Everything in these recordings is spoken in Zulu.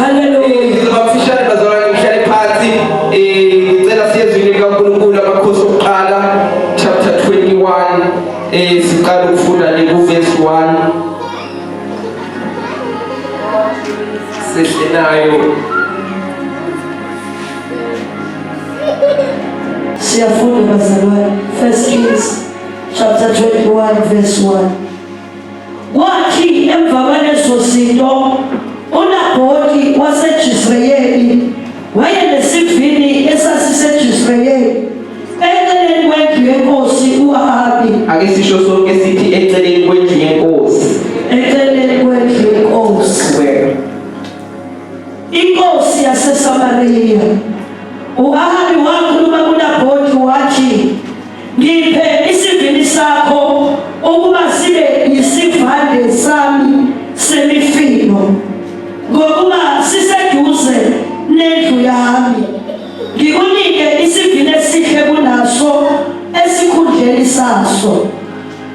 Hallelujah. Ngizoba mfishane bazalwane, ngihlale phansi. Ngicela siye ezwini likaNkulunkulu, Amakhosi Okuqala chapter 21. Siqala ukufunda le ku verse 1. Sehle nayo. Siyafunda bazalwane. First Kings chapter 21 verse 1. Kwathi emva kwalezo zinto uNabhoti waseJisreyeli wayenesivini esasiseJisreyeli eceleni kwendlu yenkosi u-Ahabi. Ake sisho sonke sithi eceleni kwendlu yenkosi. Eceleni kwendlu yenkosi. Qhubeka. Inkosi yaseSamariya. U-Ahabi wakhuluma kuNabhoti wathi, Ngiphe isivini sakho ukuba sibe yisivande sami semifino, ngokuba siseduze nendlu yami. Ngikunike isivini esihle kunaso esikhundleni saso.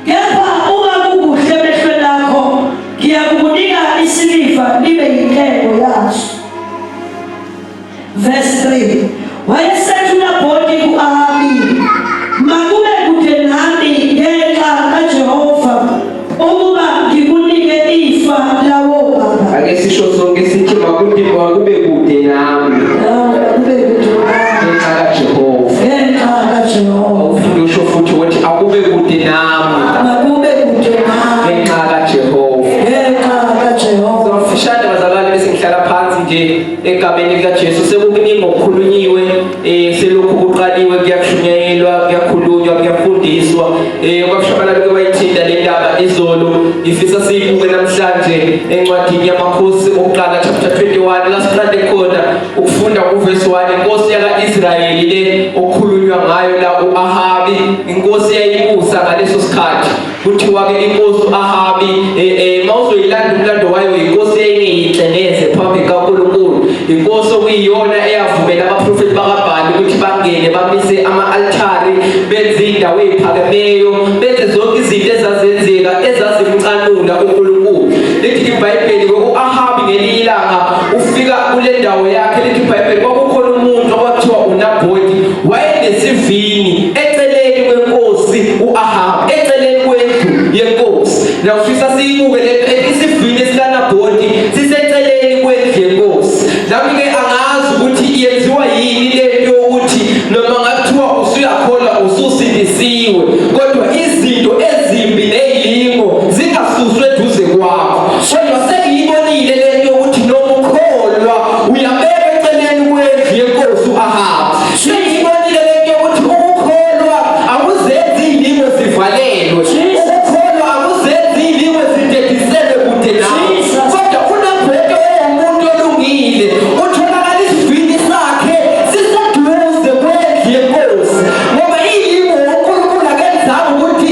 Kepha uma kukuhle emehlweni akho, ngiyakukunika isiliva libe yintengo yaso. Verse 3. Wayesethi uNabhoti ku-Ahabi, makube kude nami ngenxa kaJehova ukuba ngikunike ifa lawobaba. Ake sisho sonke sithi makude, makube kude nami. Makube kude nami. Ngenxa kaJehova. Ngenxa kaJehova. Awufunde usho futhi ukuthi akube kude nami. Makube kude nami. Ngenxa kaJehova. Ngenxa kaJehova. Mfishane bazalwane, bese ngihlala phansi nje egameni likaJesu. Sekukuningi okukhulunyiwe, selokhu kuqaliwe, kuyakushunyayelwa, kuyakhulunywa, kuyafundiswa. KwaShabalala ke wayithinta le ndaba izolo. Ngifisa siyibuke namhlanje encwadini yaMakhosi Okuqala chapter 21, la siqale khona ukufunda kuvesi 1. Inkosi yaka-Israyeli le okukhulunywa ngayo la, u-Ahabi, inkosi yayibusa ngaleso sikhathi. Kuthiwa-ke inkosi u-Ahabi, mawuzoyilanda umlando wayo, inkosi yayingeyinhle neze phambi kaNkulunkulu, inkosi okuyiyona eyavumela abaprofethi bakaBhali ukuthi bangene bamise ama-altari, benze iy'ndawo ey'phakemeyo, benze zonke izinto ezazenzeka ezazimcanula uNkulunkulu. Lithi iBhayibheli u-Ahabi ngelinye ilanga ufika kule ndawo yakhe, lithi iBhayibheli kwakukhona umuntu okwakuthiwa uNabhoti, wayenesivini eceleni kwenkosi u-Ahabi, eceleni kwendlu yenkosi. Ngiyakufisa siyibuke lento, isivini sikaNabhoti siseceleni kwendlu yenkosi. Nami-ke angazi ukuthi yenziwa yini lento yokuthi noma ngathiwa usuyakholwa ususindisiwe, kodwa izinto ezimbi nezilingo zingasuswe eduze kwakho. Kodwa sengiyibonile lento yokuthi noma ukholwa uyabeka eceleni kwendlu yenkosi u-Ahabi. Sengiyibonile lento yokuthi ukukholwa akuzenzi izilingo zivalelwe. Ukukholwa akuzenzi izilingo zidediselwe kude nawe. Kodwa uNabhoti owumuntu olungile utholakala isivini sakhe siseduze kwendlu yenkosi, ngoba izilingo uNkulunkulu akenzanga ukuthi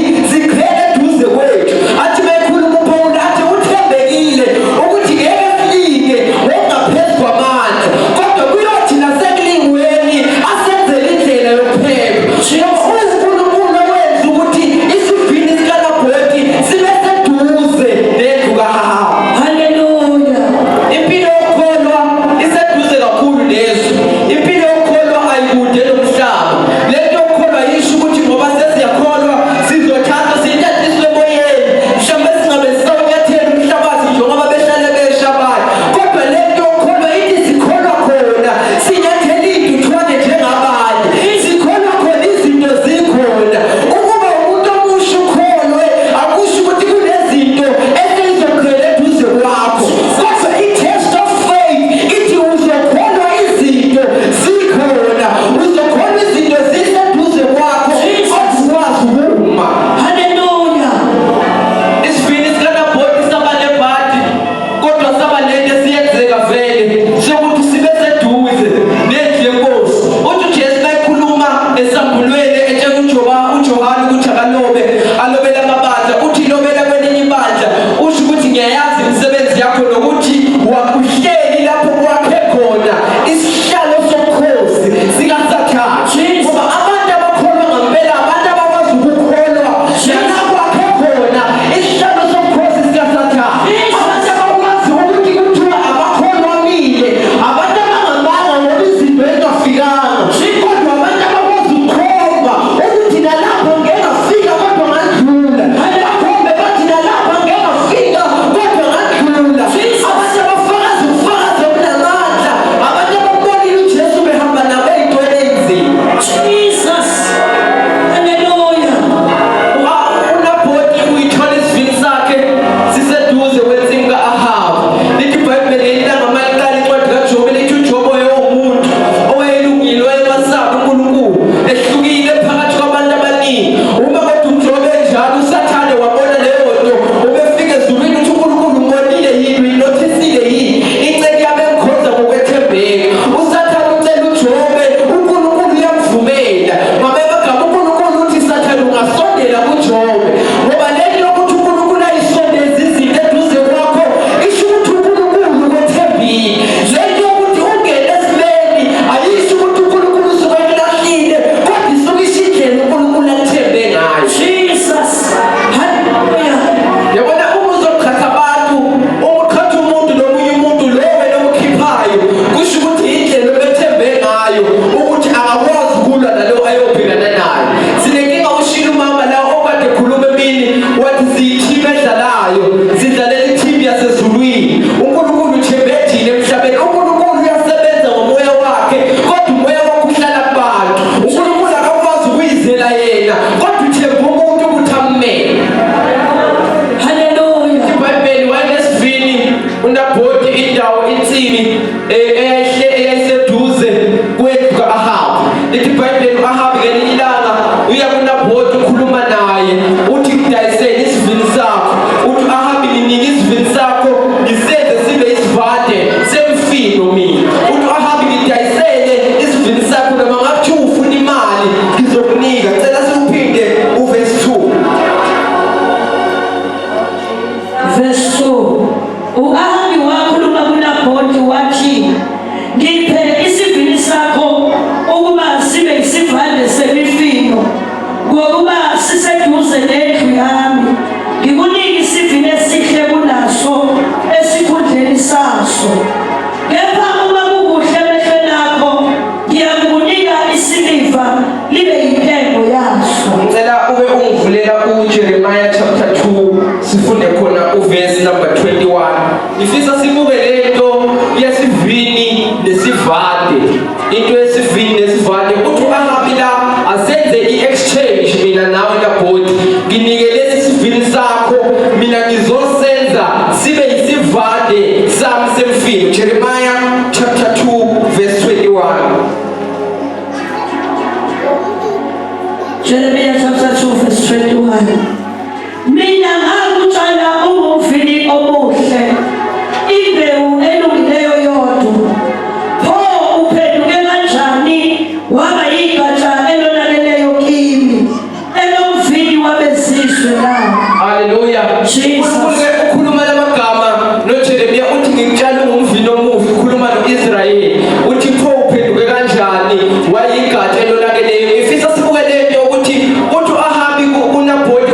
uNabhoti indawo insimi eyayihle eyayiseduze kwendlu ka-Ahabi. Lithi iBhayibheli u-Ahabi ngelinye ilanga uya kuNabhoti ukhuluma naye uthi ngidayisele isivini sakho. Uthi u-Ahabi nginike isivini sakho ngisenze sibe isivande semfino mina. Uthi u-Ahabi ngidayisele isivini sakho noma ngakuthiwa ufuna imali ngizokunika. Cela siwuphinde uvesi 2. Verse 2. U-Ahabi wakhuluma kuNabhoti wathi, Ngiphe isivini sakho ukuba sibe isivande semifino, ngokuba siseduze nendlu yami. Ngikunike isivini esihle kunaso esikhundleni saso. Kepha uma kukuhle emehlweni akho, ngiyakukunika isiliva libe yintengo yaso. Ngicela ube ungivulela uJeremiah chapter 2 sifunde khona uverse number 21. Ngifisa sibuke lento yesivini nesivande. Into yesivini nesivande uthi uAhabi la asenze iexchange mina nawe Nabhoti. Nginike lesi sivini sakho mina ngizosenza sibe yisivande sami semfino. Jeremiah chapter 2 verse 21. Jeremiah chapter 2 verse 21. Mina ngakutshala ungumvini omuhle, imbewu elungileyo yodwa. Pho uphenduke kanjani waba yigatsha elonakeleyo kimi, elomvini wabezizwe na? Haleluya. Jesus. uNkulunkulu ukhuluma lamagama noJeremiya uthi ngikutshala ungumvini omuhle ukhuluma noIsrayeli uthi pho uphenduke kanjani wayigatsha elonakeleyo. Ngifisa sibuke lento ukuthi uthi uAhabi kuNabhoti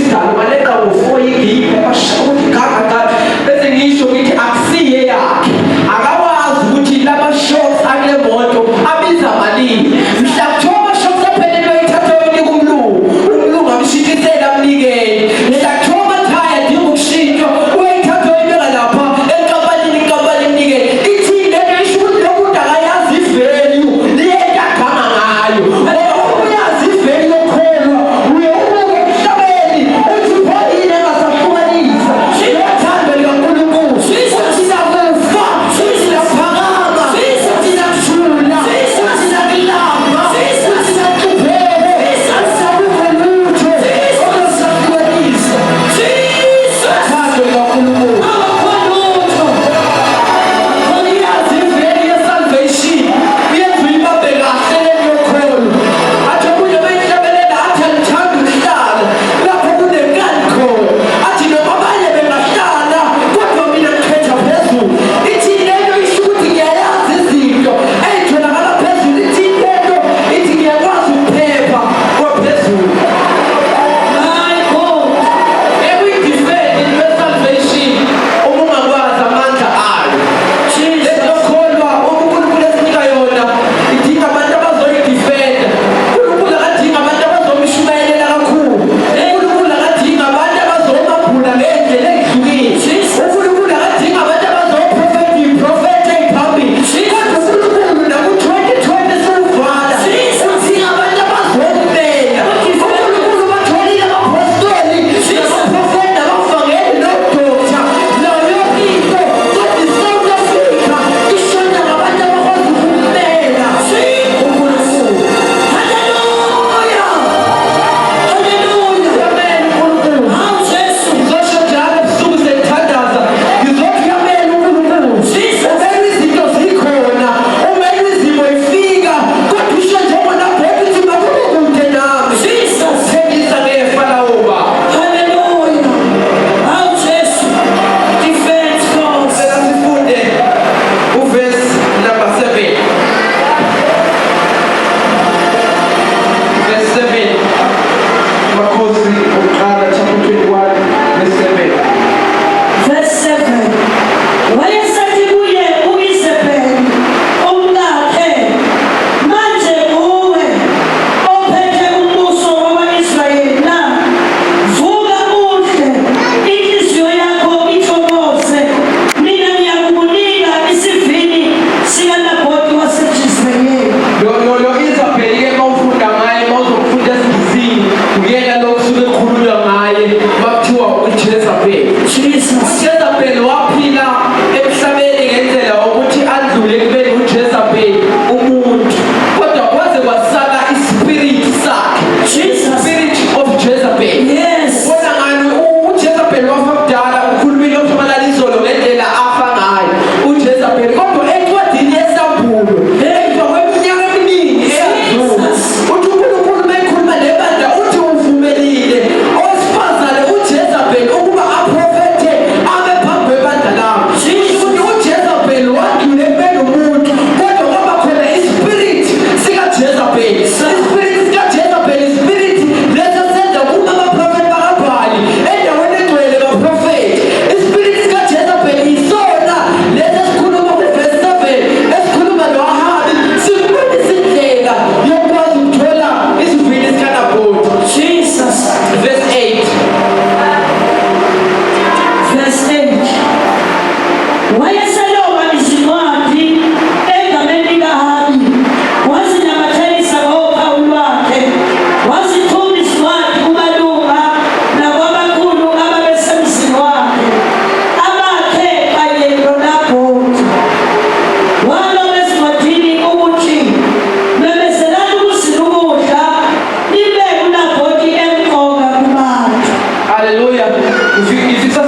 isidalo baleqa ngo-4 igibhe bashaya ukuthi gaga gaga bese ngisho ngithi akusiye yakhe akawazi ukuthi lama-shocks akule moto abiza malini mhla kuthiwa ama-shocks aphelele bayithatha bayonika umlungu umlungu amshintshisele amnikele mhla kuthiwa amathaya adinga ukushintshwa uyayithatha uyibeka lapha enkampanini inkampani imnikele ithini lento isho ukuthi lo muntu akayazi i-value lento aganga ngayo ngoba uma uyazi i-value yokholwa uye ubuke emhlabeni uthi pho yini engasahlukanisa nothando likaNkulunkulu uthi nakufa uthi naphakama uthi nakuthula uthi nakulamba uthi nakuhlupheko uthi nakukho lutho ongasahlukanisa uthando likaNkulunkulu. Akukho lutho. Iyazi i-value ye-salvation yenza uyibambe kahle le yokholo athi omunye bayihlabelela athi angithanda ukuhlala lapho kunenkani khona athi noma abanye bengahlala kodwa mina ngikhetha phezulu ithi lento isho ukuthi ngiyayazi izinto ey'tholakala phezulu ithi lento ithi ngiyakwazi ukuphepha kwaphezulu. My God. Ekuyi-defend into ye-salvation uma ungakwazi amandla ayo. Jesus. Lokholwa uNkulunkulu esinika yona idinga abantu abazoyidefenda. uNkulunkulu akadinga abantu abazomshumayelela kakhulu. uNkulunkulu akadinga abantu abazomabhula ngendlela ezihlukile. uNkulunkulu akadinga abantu abazoprofetha iprofetha eziphambili. Kodwa uNkulunkulu naku-2020 siwuvala udinga abantu abazomela. uNkulunkulu batholile abapostoli nabaprofeti nabavangeli nodokta nayo yonke into kodwa iSouth Africa ishoda ngabantu abakwazi ukumela uNkulunkulu. Hallelujah. Hallelujah. Uyamela uNkulunkulu. Hawu Jesu. Ngizosho njalo ebusuku sengithandaza ngizothi uyamela uNkulunkulu. Umele izinto zikhona, umele izimo ifika kodwa usho njengoNabhoti uthi makube kude nami. Jesus. Thengisa ngefa lawo baba. Hallelujah. Hawu Jesu. Defense force. Cela sifunde uverse number 7. Verse 7. Makhosi okuqala chapter 21 verse 7. Verse 7. Wayesethi kuye uIsabel umkakhe, manje nguwe ophethe umbuso wakwa-Israyeli na? Vuka udle, inhliziyo yakho ithokoze. Mina ngiyakukunika isivini sikaNabhoti waseJizreyeli. Lo Isabel ke mawufunda ngaye mawuzofunda esiNgisini uyena lo kusuke kukhulunywa ngaye makuthiwa uJezebel. Jesus. uJezebel waphila emhlabeni ngendlela ukuthi adlule ekubeni uJezebel umuntu kodwa kwaze kwasala ispirit sakhe. Jesus. Spirit of Jezebel. Yes. Ubona ngani uJezebel wafa kudala ukhulumile oshabalala izolo ngendlela afa ngayo uJezebel kodwa encwadini yesambulo emva kweminyaka eminingi eyadlula Jesus. uthi uNkulunkulu mekhuluma nebandla uthi uvumelile owesifazane uJezebel ukuba aprofethe abe phambi kwebandla lami. Jesus. Ukuthi uJezebel wadlula ekubeni umuntu kodwa kwaba khona ispirit sikaJezebel. Ispirit sikaJezebel ispirit leso senza kuma abaprofeti bakaBhali endaweni engcwele baprofeti. Ispirit sikaJezebel isona leso esikhuluma kuverse 7 esikhuluma no-Ahabi simbonisa indlela yokwazi ukuthola isivini sikaNabhoti. Jesus. Verse 8. Verse 8. Wayeseloba izincwadi egameni lika-Ahabi, wazinamathelisa ngophawu lwakhe, wazithuma izincwadi kumalunga nakwabakhulu ababesemzini wakhe, abakhe kanye noNabhoti. Waloba ezincwadini ukuthi memezelani ukuzila ukudla, nibeke uNabhoti emqoka kubantu. Hallelujah. Ngifisa